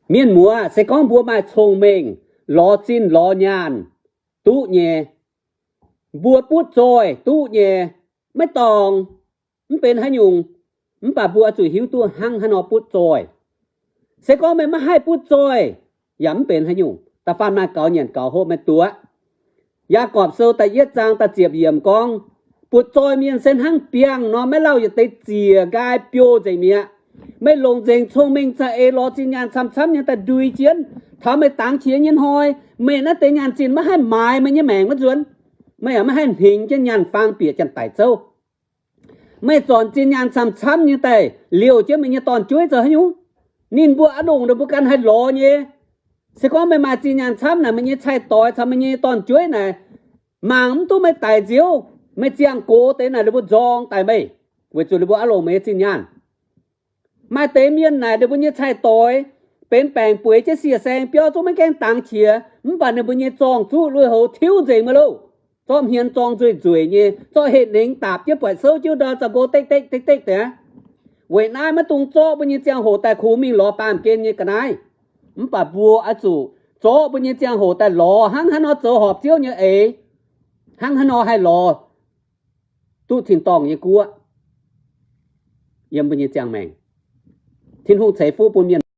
Mienh muoz, se gorngv mbuo maaih cong-mengh, lorz zinh lorz nyaanh duqv nyei, mbuo butv zoih duqv nyei, maiv dorngc, mv benx haaix nyungc. Mv baac mbuo oix zuqc hiuv duqv hnangv haaix nor butv zoih. Se gorngv meih maiv haih butv zoih, yaac mv benx haaix nyungc. Da'faanh maaih gaux nyanc gaux hopv maiv duqv. Yaagorpc Sou da'yietv zaang da'ziepc yiemc gorngv, butv zoih mienh se hnangv biangh nor, maiv lauh yietc deix ziec nqaai biouh nzengc mi'aqv. Meih longc nzengc cong-mengh za'eix lorz zinh nyaanh camv-camv nyei daaih ndui jienv, taux meih dangx qiex nyei hnoi, meih naaiv deix nyaanh zinh maiv haih maaiz meih nyei maengc wuov nzuonx. Meih yaac maiv haih hningx jienv nyaanh faang bieqc janx-daic zouv. Meih zornc zinh nyaanh camv-camv nyei daaih liouh jienv meih nyei dorn-jueiv zoux haaix nyungc? Ninh mbuo aqv longc ninh mbuo ganh haih lorz nyei. Se gorngv meih maaih zinh nyaanh camv naaic, meih nyei cai-doix caux meih nyei dorn-jueiv naaic, mangc mv duqv meih daic nziouv, meih ziangh gox deix naaic ninh mbuo nzorng daic meih, weic zuqc ninh mbuo aqv longc meih nyei zinh nyaanh. Maaih deix mienh naaic ninh mbuo nyei cai-doix benx baengc bueix jienv sie saeng biauv zungv maiv gaengh dangx qiex, mv baac ninh mbuo nyei zorng-zuqv lui-houx tiuv nzengc maiv louh. Zorqv hmien zorng nzueic nzueic nyei, zorqv heh nengx daapc jienv buatc souv jiuv ndau zaux nqo dekv dekv dekv dekv deix. Weic naaiv maiv dungx zorqv mbuo nyei ziangh hoc daaih kungx mingh lorz baamh gen nyei ga'naaiv. Mv baac mbuo oix zuqc zorqv mbuo nyei ziangh hoc daaih lorz hnangv haaix nor zoux horpc Ziouv nyei eix, hnangv haaix nor haih lorz duqv tin-dorngh nyei guoqv yiem mbuo nyei ziangh maengc. Tin-Hungh ceix fuqv bun mienh